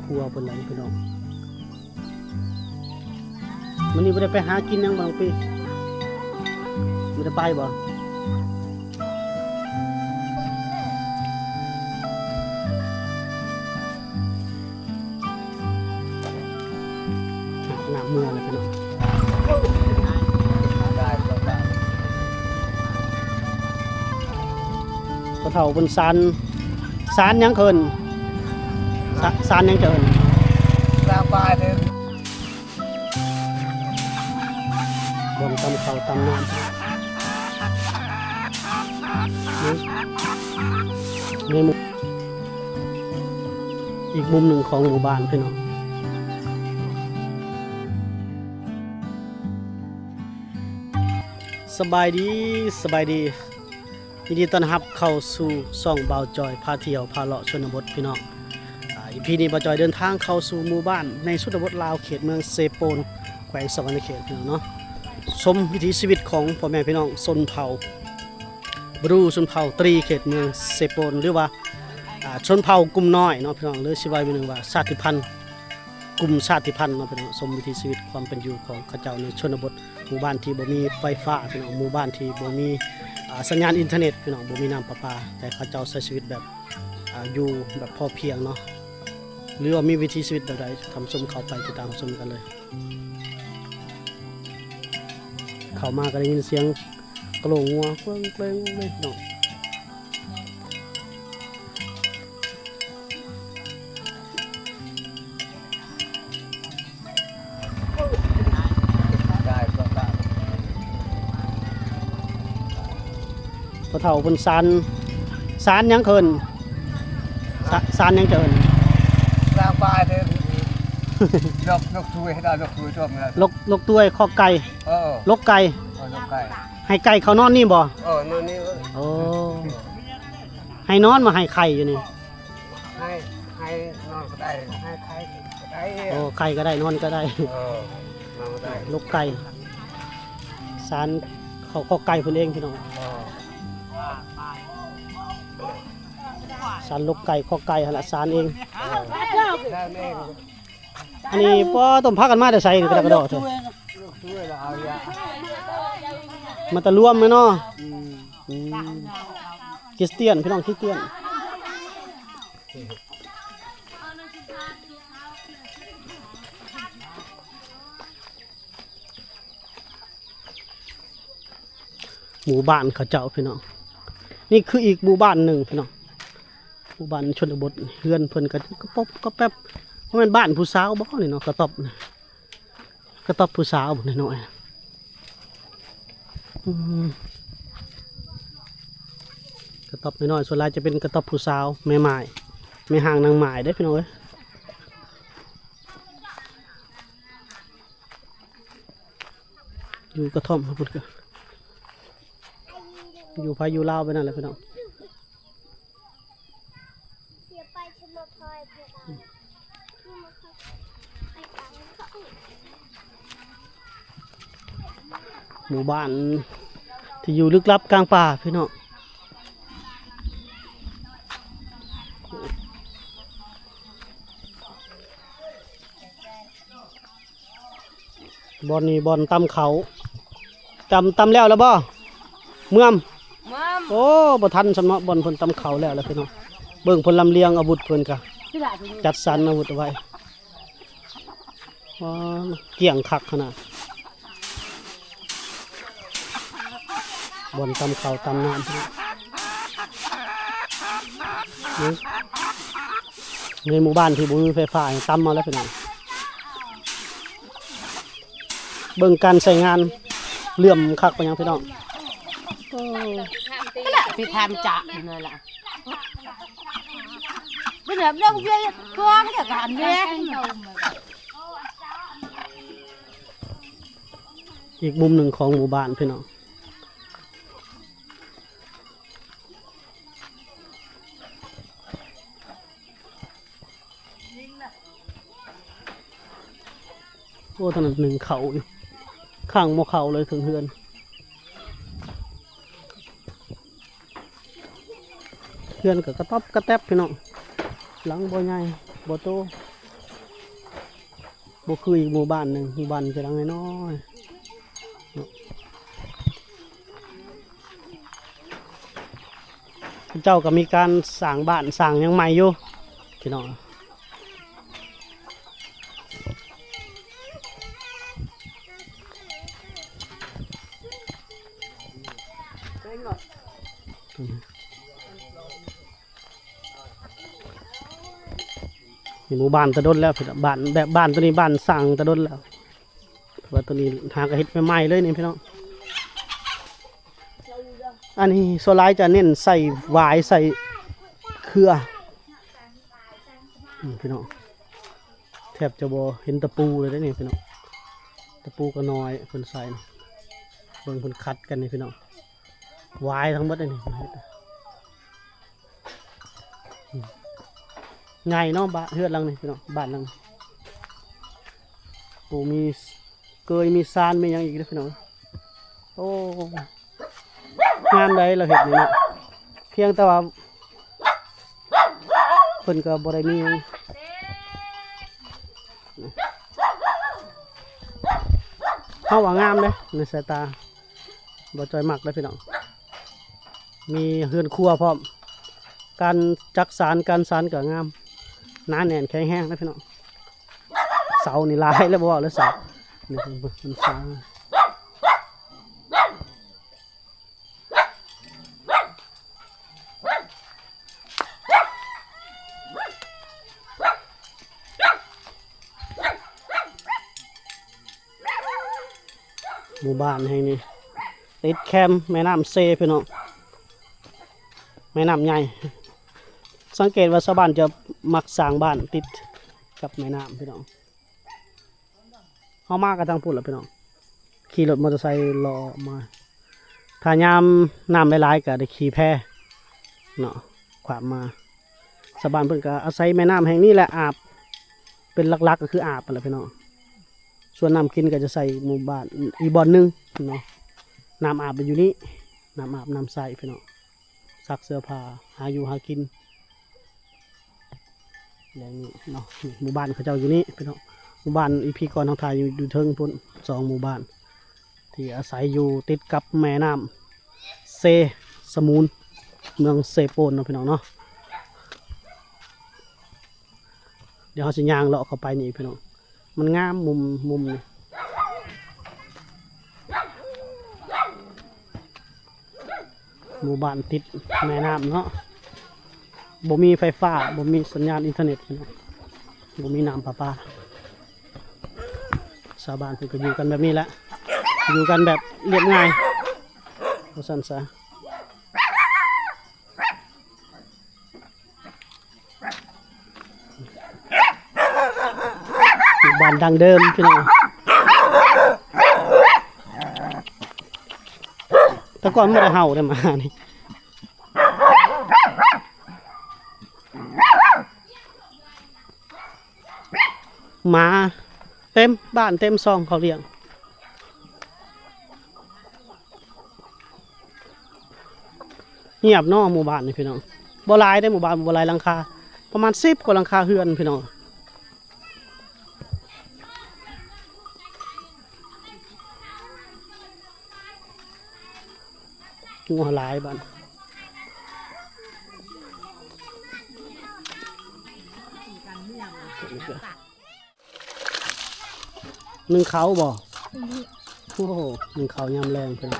ຄົວເພິ່ນລະພີ່ນ້ອງ. ມື້ນີ້ບໍ່ໄດ້ໄປຫາກິນຫຍັງບໍ່ນ້ອງປີ? ບໍ່ໄດ້ໄປບໍ່? ອາບນ້ຳເມືອແລ້ວພີ່ນ້ອງ. ພໍ່ເຖົ້າເພິ່ນສານ ສານຫຍັງເອີ້ນ? ສາ ສານຫຍັງເຈົ້າເອີ້ນ? ສາບາຍເດີ. ບ່ອນຕຳເຂົ້າຕຳນ້ຳ ນີ້ ໃນໝູ່ ອີກມຸມໜຶ່ງຂອງໝູ່ບ້ານພີ່ນ້ອງ. ສະບາຍດີ ສະບາຍດີ. ຍິນດີຕ້ອນຮັບເຂົ້າສູ່ຊ່ອງບ່າວຈອຍພາທ່ຽວພາເລາະຊົນນະບົດພີ່ນ້ອງ. ອາ ອີພີນີ້ບ່າວຈອຍເດີນທາງເຂົ້າສູ່ໝູ່ບ້ານໃນຊົນນະບົດລາວ ເຂດເມືອງເຊໂປນ ແຂວງສະຫວັນນະເຂດພີ່ນ້ອງເນາະ. ຊົມວິຖີຊີວິດຂອງພໍ່ແມ່ພີ່ນ້ອງຊົນເຜົ່າບຣູ ຊົນເຜົ່າຕຣີ ເຂດເມືອງເຊໂປນ ຫຼືວ່າ ອາ ຊົນເຜົ່າກຸ່ມນ້ອຍເນາະພີ່ນ້ອງ ຫຼືຊິວ່າອີກໜຶ່ງວ່າຊາດຕິພັນ ກຸ່ມຊາດຕິພັນເນາະພີ່ນ້ອງ. ຊົມວິຖີຊີວິດຄວາມເປັນຢູ່ຂອງເຂົາເຈົ້າໃນຊົນນະບົດ ໝູ່ບ້ານທີ່ບໍ່ມີໄຟຟ້າພີ່ນ້ອງ ໝູ່ບ້ານທີ່ບໍ່ມີ ອາ ສັນຍານອິນເຕີເນັດພີ່ນ້ອງ ບໍ່ມີນ້ຳປະປາ ແຕ່ເຂົາເຈົ້າໃຊ້ຊີວິດແບບ ອາ ຢູ່ແບບພໍພຽງເນາະ ຫຼືວ່າມີວິຖີຊີວິດແບບໃດ ທ່ານຜູ້ຊົມເຂົ້າໄປຕິດຕາມຊົມກັນເລີຍ. ເຂົ້າມາກໍໄດ້ຍິນສຽງກະໂຫຼງງົວເກິ່ງເກິ່ງເລີຍພີ່ນ້ອງ. ພໍ່ເຖົ້າເພິ່ນສານ ສານຫຍັງເອີ້ນ? ສາ ສານຫຍັງເຈົ້າເອີ້ນ? ສາບາຍເດີ. ລົກ ລົກຖ້ວຍ ລົກຖ້ວຍ ລົກ ລົກຖ້ວຍ ຄອກໄກ່. ເອີ ລົກໄກ່ ເອີ ລົກໄກ່. ໃຫ້ໄກ່ເຂົານອນນີ້ບໍ່? ເອີ ນອນນີ້. ໂອ້ ໃຫ້ນອນບໍ່ ໃຫ້ໄຂ່ຢູ່ນີ້? ໃຫ້ ໃຫ້ນອນກໍໄດ້ ໃຫ້ໄຂ່ກໍໄດ້. ໂອ້ ໄຂ່ກໍໄດ້ ນອນກໍໄດ້. ເອີ ນອນກໍໄດ້. ລົກໄກ່ ສານເຂົ້າຄອກໄກ່ເພິ່ນເອງພີ່ນ້ອງ. ເອີ ສານລົກໄກ່ ຄອກໄກ່ຫັ້ນລະ ສານເອງ. ເອີ ສານເອງ. ອັນນີ້ ປ້ອ ຕົ້ມຜັກກັນມາແຕ່ໃສ ກະດອກກະດໍ້ແທ້? ມາແຕ່ລວມແມ່ນເນາະ. ອືມ ອືມ ຄຣິສຕຽນ ພີ່ນ້ອງ ຄຣິສຕຽນ. ໝູ່ບ້ານເຂົາເຈົ້າພີ່ນ້ອງ. ນີ້ຄືອີກໝູ່ບ້ານໜຶ່ງພີ່ນ້ອງ ໝູ່ບ້ານຊົນນະບົດ. ເຮືອນເພິ່ນກໍກະປອບກະແປບ ບໍ່ແມ່ນບ້ານຜູ້ສາວບໍ່ນີ້ເນາະ? ກະຕ໊ອບ ກະຕ໊ອບຜູ້ສາວນ້ອຍໆ. ອືມ ກະຕ໊ອບນ້ອຍໆ ສ່ວນຫຼາຍຈະເປັນກະຕ໊ອບຜູ້ສາວ ແມ່ໝ້າຍ ແມ່ຮ້າງນາງໝ້າຍເດ້ພີ່ນ້ອງເອີຍ. ຢູ່ກະທ່ອມພຸ້ນ ຢູ່ໃຜຢູ່ລາວໄປນັ້ນແຫຼະພີ່ນ້ອງ. ໝູ່ບ້ານທີ່ຢູ່ລຶກລັບກາງປ່າພີ່ນ້ອງ. ບ່ອນນີ້ບ່ອນຕຳເຂົ້າ. ຕຳ ຕຳແລ້ວລະບໍ່? ເມືອມ ເມືອມ. ໂອ້ ບໍ່ທັນຊ້ຳເນາະ ບ່ອນເພິ່ນຕຳເຂົ້າແລ້ວລະພີ່ນ້ອງ. ເບິ່ງເພິ່ນລຳລຽງອາວຸດເພິ່ນກະ ຈັດສັນອາວຸດເອົາໄວ້. ວ້າ ກ້ຽງຄັກຂະໜາດ. ບ່ອນຕຳເຂົ້າຕຳນ້ຳ ໃນໝູ່ບ້ານທີ່ບໍ່ມີໄຟຟ້າ ຕຳເອົາແລ້ວພີ່ນ້ອງ. ເບິ່ງການໃຊ້ງານ ເຫຼື້ອມຄັກປານຫຍັງພີ່ນ້ອງ. ໂອ້ ໄປທຳຈະນັ້ນລະ ເປັນແບບເລື່ອງວຽກເຄື່ອງຈາກການແມ່. ອີກມຸມໜຶ່ງຂອງໝູ່ບ້ານພີ່ນ້ອງ. ໂອ້ ທາງນັ້ນໜຶ້ງເຂົ້າຢູ່ ຂ້າງໝໍ້ເຂົ້າເລີຍເທິງເຮືອນ. ເຮືອນກໍກະຕ໊ອບກະແຕັບພີ່ນ້ອງ ຫຼັງບໍ່ໃຫຍ່ບໍ່ໂຕ. ບໍ່ຄືອີກໝູ່ບ້ານໜຶ່ງ, ໝູ່ບ້ານຈະຫຼັງນ້ອຍໆ ເນາະ. ເຂົາເຈົ້າກໍມີການສ້າງບ້ານສ້າງຫຍັງໃໝ່ຢູ່ພີ່ນ້ອງ. ນີ້ໝູ່ບ້ານແຕ່ດົນແລ້ວພີ່ນ້ອງ, ບ້ານແບບບ້ານໂຕນີ້ບ້ານສ້າງແຕ່ດົນແລ້ວ, ເພາະວ່າໂຕນີ້ຫາກໍເຮັດໃໝ່ໆເລີຍນີ້ພີ່ນ້ອງ. ອັນນີ້ສ່ວນຫຼາຍຈະເນັ້ນໃສ່ຫວາຍ ໃສ່ເຄືອ ອືມ ພີ່ນ້ອງ. ແທບຈະບໍ່ເຫັນຕະປູເລີຍເດ້ນີ້ພີ່ນ້ອງ, ຕະປູກໍນ້ອຍເພິ່ນໃສ່. ເບິ່ງເພິ່ນຂັດກັນນີ້ພີ່ນ້ອງ, ຫວາຍທັງໝົດເດ້ນີ້. ອືມ ໃຫຍ່ເນາະ ບ້ານ ເຮືອນຫຼັງນີ້ພີ່ນ້ອງ, ບ້ານຫຼັງນີ້ ໂອ້ ມີເກີຍ ມີຊານ ມີຫຍັງອີກເດ້ພີ່ນ້ອງ. ໂອ້ ງາມໃດລາວເຮັດນີ້ເນາະ, ພຽງແຕ່ວ່າເພິ່ນກໍບໍ່ໄດ້ມີຫຍັງ, ເຮົາວ່າງາມເດ້ໃນສາຍຕາ. ບໍ່ຈ່ອຍມັກເດ້ພີ່ນ້ອງ, ມີເຮືອນຄົວພ້ອມ, ການຈັກສານ ການສານກໍງາມ ໜາແໜ້ນແຂງແຮງເດ້ພີ່ນ້ອງ. ເສົານີ້ຫຼາຍແລ້ວ ບໍ່ເວົ້າແລ້ວເສົາ, ນີ້ເປັນເສົາ. ໝູ່ບ້ານແຫ່ງນີ້ຕິດແຄມແມ່ນ້ຳເຊພີ່ນ້ອງ, ແມ່ນ້ຳໃຫຍ່. ສັງເກດວ່າຊາວບ້ານຈະມັກສ້າງບ້ານຕິດກັບແມ່ນ້ຳພີ່ນ້ອງ. ເຮົາມາກໍທາງພຸ້ນລະພີ່ນ້ອງ, ຂີ່ລົດມໍເຕີໄຊເລາະມາ. ຖ້າຍາມນ້ຳຫຼາຍໆກໍໄດ້ຂີ່ແພເນາະ ຂ້າມມາ. ຊາວບ້ານເພິ່ນກໍອາໄສແມ່ນ້ຳແຫ່ງນີ້ແຫຼະອາບ, ເປັນຫຼັກໆກໍຄືອາບຫັ້ນແຫຼະພີ່ນ້ອງ. ສ່ວນນ້ຳກິນກໍຈະໃສ່ໝູ່ບ້ານອີກບ່ອນໜຶ່ງເນາະ, ນ້ຳອາບຢູ່ນີ້, ນ້ຳອາບນ້ຳໃຊ້ພີ່ນ້ອງ, ຊັກເສື້ອຜ້າ ຫາຢູ່ຫາກິນ. ແລ້ວນີ້ເນາະ ນີ້ໝູ່ບ້ານເຂົາເຈົ້າຢູ່ນີ້ພີ່ນ້ອງ, ໝູ່ບ້ານອີພີກ່ອນເຮົາຖ່າຍຢູ່ ຢູ່ເທິງພຸ້ນ, ສອງໝູ່ບ້ານທີ່ອາໄສຢູ່ຕິດກັບແມ່ນ້ຳເຊສະໝູນ ເມືອງເຊໂປນເນາະພີ່ນ້ອງເນາະ. ດຽວເຮົາຊິຍ່າງເລາະເຂົ້າໄປນີ້ພີ່ນ້ອງ, ມັນງາມມຸມ ມຸມນີ້. ໝູ່ບ້ານຕິດແມ່ນ້ຳເນາະ, ບໍ່ມີໄຟຟ້າ ບໍ່ມີສັນຍານອິນເຕີເນັດພີ່ນ້ອງ, ບໍ່ມີນ້ຳປະປາ. ຊາວບ້ານເພິ່ນກໍຢູ່ກັນແບບນີ້ແຫຼະ, ຢູ່ກັນແບບລຽບງ່າຍວ່າຊັ້ນຊະ. ບ້ານດັ້ງເດີມພີ່ນ້ອງ, ແຕ່ກ່ອນມັນບໍ່ໄດ້ເຫົ່າເດ້ໝານີ້. ໝາເຕັມບ້ານເຕັມຊ່ອງເຂົາລ້ຽງ. ງຽບເນາະໝູ່ບ້ານນີ້ພີ່ນ້ອງ, ບໍ່ຫຼາຍເດ້ໝູ່ບ້ານ, ບໍ່ຫຼາຍຫຼັງຄາ, ປະມານສິບກວ່າຫຼັງຄາເຮືອນພີ່ນ້ອງ. ງົວຫຼາຍບ້ານ. ໜຶ້ງເຂົ້າບໍ່? ອືມ ໂອ້ໂຫ ໜຶ້ງເຂົ້າຍາມແລງເພິ່ນ.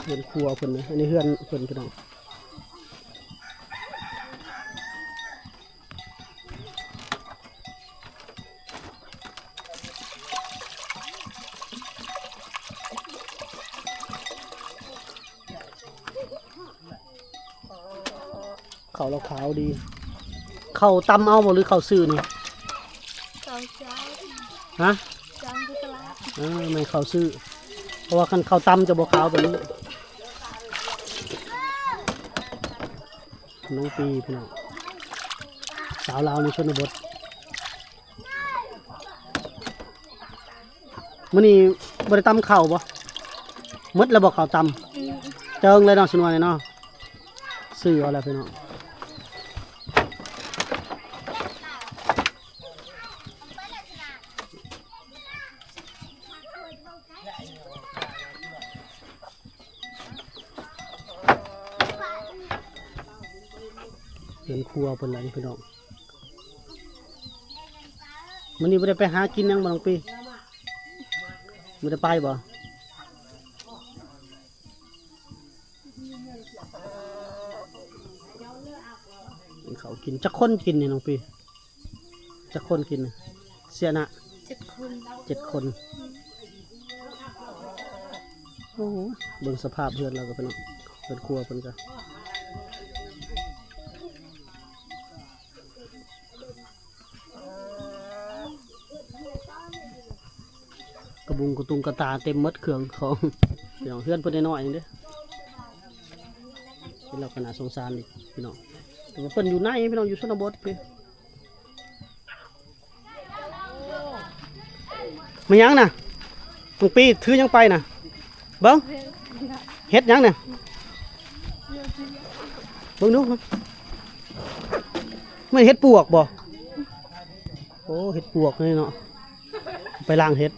ເຮືອນຄົວເພິ່ນນະ, ອັນນີ້ເຮືອນເພິ່ນພີ່ນ້ອງ. ເຂົ້າລາວຂາວດີ. ເຂົ້າຕຳເອົາບໍ່ ຫຼືເຂົ້າຊື້ນີ້? ເຂົ້າເຈົ້າ. ຮະ? ເຈົ້າຢູ່ຕະຫຼາດ. ເອີ ແມ່ນເຂົ້າຊື້, ເພາະວ່າຄັນເຂົ້າຕຳຈະບໍ່ຂາວປານນີ້. ນ້ອງປີພີ່ນ້ອງ, ສາວລາວໃນຊົນນະບົດ. ມື້ນີ້ບໍ່ໄດ້ຕຳເຂົ້າບໍ່? ໝົດແລ້ວບໍ່ເຂົ້າຕຳ? ອືມ ເຈິງເລີຍເນາະ ສະນວນນີ້ເນາະ ຊື້ເອົາແລ້ວພີ່ນ້ອງ. ເຮືອນຄົວເພິ່ນລະນີ້ພີ່ນ້ອງ. ມື້ນີ້ບໍ່ໄດ້ໄປຫາກິນຫຍັງບໍ່ ນ້ອງປີ? ບໍ່ໄດ້ໄປບໍ່? ກິນເຂົ້າກິນ ຈັກຄົນກິນນີ້ ນ້ອງປີ? ຈັກຄົນກິນ? ເສຍນະ ເຈັດຄົນ ເຈັດຄົນ. ໂອ້ ເບິ່ງສະພາບເຮືອນລາວກໍເປັນ ເຮືອນຄົວເພິ່ນກໍ ກະບຸງກະຕຸງກະຕາເຕັມໝົດເຄື່ອງຂອງ ພີ່ນ້ອງ. ເຮືອນເພິ່ນນ້ອຍໆເດ້ ເປັນລັກສະນະສົງສານອີກພີ່ນ້ອງ. ແຕ່ວ່າເພິ່ນຢູ່ໃນພີ່ນ້ອງ ຢູ່ຊົນນະບົດພີ້. ແມ່ນຫຍັງນະ? ນ້ອງປີຖືຫຍັງໄປນະ? ເບິ່ງ ເຫັດຫຍັງນະ? ເບິ່ງດູ ແມ່ນເຫັດປວກບໍ່? ໂອ້ ເຫັດປວກນີ້ເນາະ ໄປລ້າງເຫັດ.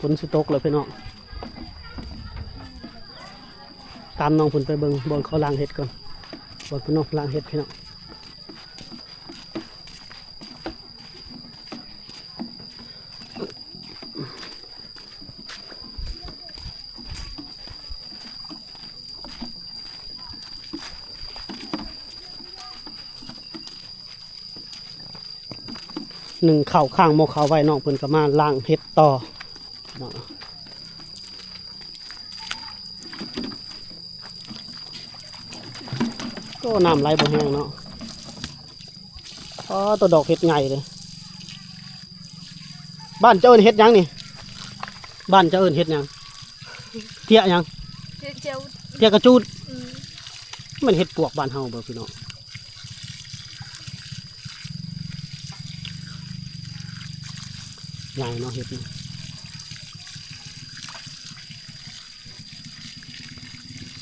ຝົນຊິຕົກແລ້ວພີ່ນ້ອງ ຕາມນ້ອງເພິ່ນໄປເບິ່ງບ່ອນເຂົາລ້າງເຫັດກ່ອນ ບ່ອນເພິ່ນນ້ອງລ້າງເຫັດພີ່ນ້ອງ. ໜຶ້ງເຂົ້າ ຄ້າງໝໍ້ເຂົ້າໄວ້ ນ້ອງເພິ່ນກໍມາລ້າງເຫັດຕໍ່ເນາະ. ໂອ້ ນ້ຳໄຫຼບໍ່ແຮງເນາະ. ອໍ ໂຕດອກເຫັດໃຫຍ່ເດ້. ບ້ານເຈົ້າເອີ້ນເຫັດຫຍັງນີ້? ບ້ານເຈົ້າເອີ້ນເຫັດຫຍັງ? ເຕ້ຍຫຍັງ? ເຕ້ຍເຈົ້າ ເຕ້ຍກະຈູດ. ອືມ ແມ່ນເຫັດປວກບ້ານເຮົາບໍ່ພີ່ນ້ອງ? ໃຫຍ່ເນາະເຫັດນີ້.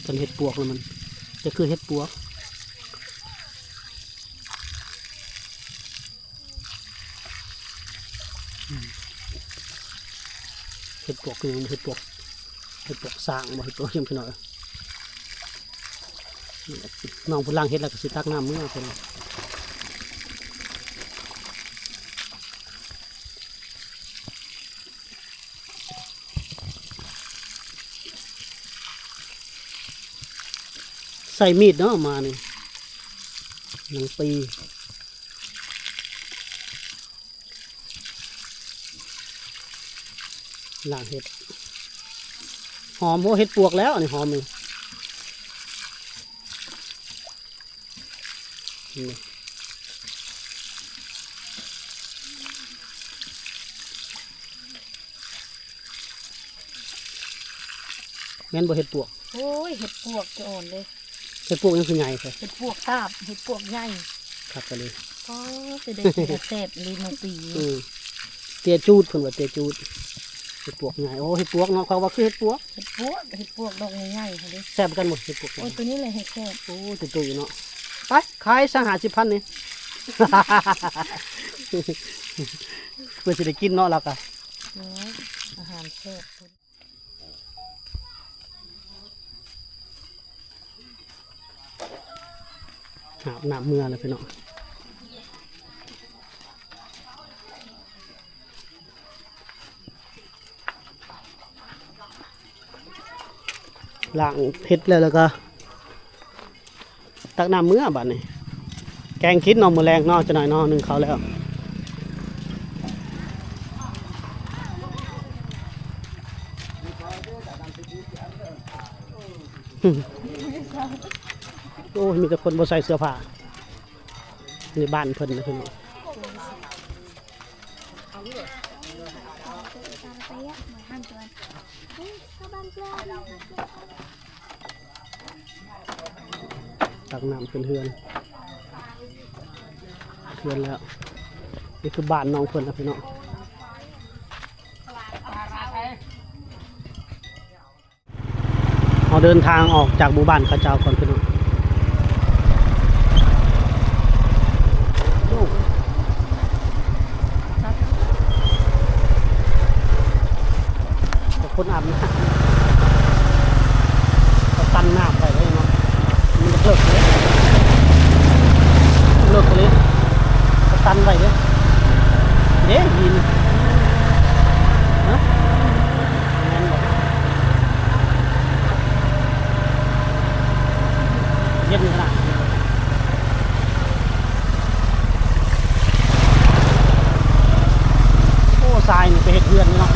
ຄັນເຫັດປວກລະມັນຈະຄືເຫັດປວກ. ອືມ ເຫັດປວກຄືຫຍັງ? ເຫັດປວກ ເຫັດປວກສ້າງບໍ່? ເຫັດປວກຫຍັງພີ່ນ້ອງ? ນ້ອງເພິ່ນລ້າງເຫັດແລ້ວກໍຊິຕັກນ້ຳເມືອເພິ່ນ. ໃຊ້ມີດເນາະ ມານີ້ ໜຶ່ງປີ ລ້າງເຫັດ ຫອມ. ໂອ້ ເຫັດປວກແລ້ວ ອັນນີ້ຫອມນີ້. ນີ້ ແມ່ນບໍ່ເຫັດປວກ? ໂອ້ຍ ເຫັດປວກຈະອ່ອນເດ້. ເຫັດປວກຍັງຄືໃຫຍ່ແທ້? ເຫັດປວກຕາບ ເຫັດປວກໃຫຍ່ ຄັກອີ່ຫຼີ. ອໍ ຊິໄດ້ກິນແຊບອີ່ຫຼີນ້ອງປີ. ອືມ ເຕ້ຍຈູດ ເພິ່ນວ່າເຕ້ຍຈູດ. ເຫັດປວກໃຫຍ່. ໂອ້ ເຫັດປວກເນາະ ເຂົາວ່າຄືເຫັດປວກ. ເຫັດປວກ ເຫັດປວກດອກໃຫຍ່ໆຫັ້ນເດ້. ແຊບຄືກັນບໍ່ເຫັດປວກ? ໂອ້ຍ ໂຕນີ້ແຫຼະແຮງແຊບ. ໂອ້ ໂຕໂຕຢູ່ເນາະ. ໄປ ຂາຍຊະ ຫ້າສິບພັນນີ້ ເພື່ອຊິໄດ້ກິນເນາະ ລາວກະ. ໂອ້ຍ ອາຫານແຊບ. ຫາບນ້ຳເມືອແລ້ວພີ່ນ້ອງ. ລ້າງເຫັດແລ້ວ ແລ້ວກໍຕັກນ້ຳເມືອບາດນີ້. ແກງກິນເນາະ ມື້ແລງເນາະ ຈັກໜ້ອຍເນາະ ໜຶ້ງເຂົ້າແລ້ວ. ໂອ້ຍ ມີແຕ່ຄົນບໍ່ໃສ່ເສື້ອຜ້າ. ໃນບ້ານເພິ່ນນະພີ່ນ້ອງ. ເ ຕັກນ້ຳຂຶ້ນເຮືອນ ເຮືອນແລ້ວ. ນີ້ຄືບ້ານນ້ອງເພິ່ນນະພີ່ນ້ອງ. ເຮົາເດີນທາງອອກຈາກໝູ່ບ້ານເຂົາເຈົ້າກ່ອນພີ່ນ້ອງ. ໂອ້ ແຕ່ຄົນອາບນ້ຳ ເຂົາຕັນນ້ຳໄວ້ເດ້ເນາະ. ມັນເລິກເດ້ ເລິກເດ້ ເຂົາຕັນໄວ້ເດ້ ເດ້ຫີນ ຮະ ແມ່ນບໍ່? ເຢັນຂະໜາດ. ໂອ້ ຊາຍນີ້ໄປເຮັດເຮືອນນີ້ເນາະ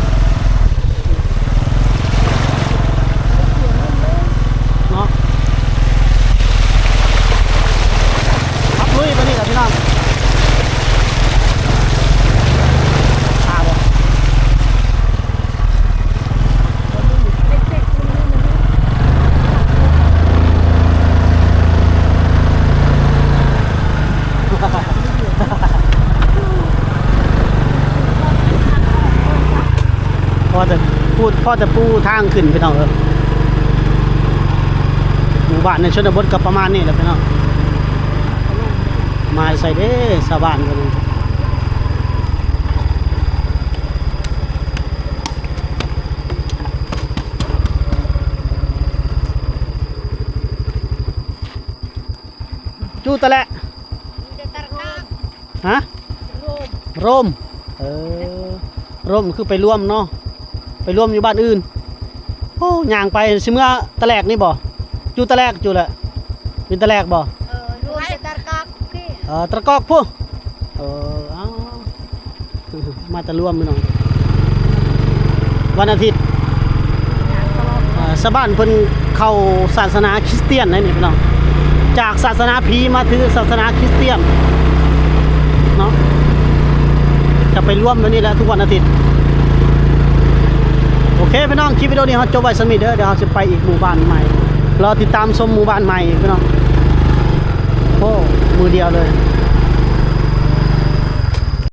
ເນາະ. ຂັບລຸຍໄປນີ້ລະພີ່ນ້ອງ ຖ້າບໍ່ ພໍແຕ່ປູ ພໍແຕ່ປູທາງຂຶ້ນພີ່ນ້ອງເອີຍ. ໝູ່ບ້ານໃນຊົນນະບົດກໍປະມານນີ້ແຫຼະພີ່ນ້ອງ. ມາໃສ່ເດ້ຊາວບ້ານເພິ່ນ. ຈູຕະແລະ ຢູ່ແຕ່ຕະກາກ ຮະ? ໂຣມ ໂຣມ ເອີ ໂຣມຄືໄປລວມເນາະ ໄປລວມຢູ່ບ້ານອື່ນ. ໂອ້ ຍ່າງໄປຊິເມືອຕະແລກນີ້ບໍ່? ຢູ່ຕະແລກ ຢູ່ແຫຼະ ຢູ່ຕະແລກບໍ່? ເອີ ລວມແຕ່ຕະກາກ ເອີ ຕະກອກພຸ້ນ. ເອີ ເອົາ ມາແຕ່ລວມພີ່ນ້ອງ ວັນອາທິດ. ເອີ ຊາວບ້ານເພິ່ນເຂົ້າສາສະໜາຄຣິສຕຽນໃດນີ້ພີ່ນ້ອງ ຈາກສາສະໜາຜີມາຖືສາສະໜາຄຣິສຕຽນເນາະ ຈະໄປລວມແບບນີ້ແຫຼະທຸກວັນອາທິດ. ໂອເຄພີ່ນ້ອງ ຄລິບວິດີໂອນີ້ເຮົາຈົບໄວ້ສ່ຳນີ້ເດີ ດຽວເຮົາຊິໄປອີກໝູ່ບ້ານໃໝ່ ລໍຕິດຕາມຊົມໝູ່ບ້ານໃໝ່ພີ່ນ້ອງ. ໂອ້ ມື້ດຽວເລີຍ.